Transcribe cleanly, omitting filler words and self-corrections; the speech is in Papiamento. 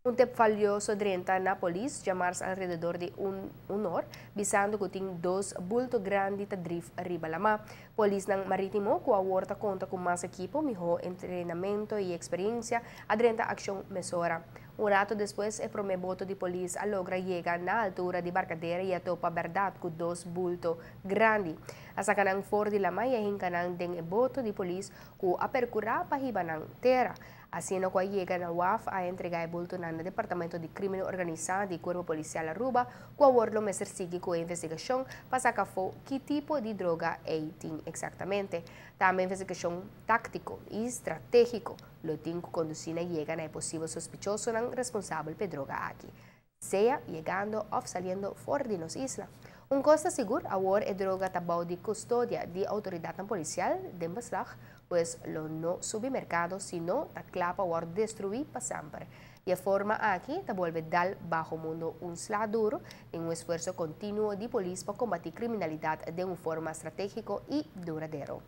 Un tip valioso a drenta na polis djamars alrededor di un or, bisando ku tin dos bulto grandi ta drif riba lama. Polisnan maritimo, ku awor ta konta ku mas ekipo, mihó entrenamentu i eksperensia, a drenta akshon mesora. Un ratu despues, e promé boto di polis a logra yega na altura di Barcadera i a topa berdat ku dos bulto grandi. A saka nan for di lama i a hinka nan den e boto di polis ku a perkurá pa hiba nan tera. Asina ku a yega na waf, a entregá e bultonan na Departamento di Krimen Organisá di Kuerpo Polisial Aruba, ku awor lo mester sigui ku e investigashon pa saka afó ki tipo di droga ei tin eksaktamente. Tambe investigashon táktiko i stratégiko lo tin ku kondusí na yega na e posibel sospechosonan responsabel pa e droga aki, sea yegando òf saliendo for di nos isla. Un kos ta sigur, awor e droga ta bou di kustodia di outoridatnan polisial den beslag, pues lo no subi merkado sino ta kla pa wòrdu destruí pa semper. Di e forma aki ta bolbe dal baho mundo un sla duru den un esfuerso kontinuo di polis pa kombatí kriminalidat den un forma stratégiko i duradero.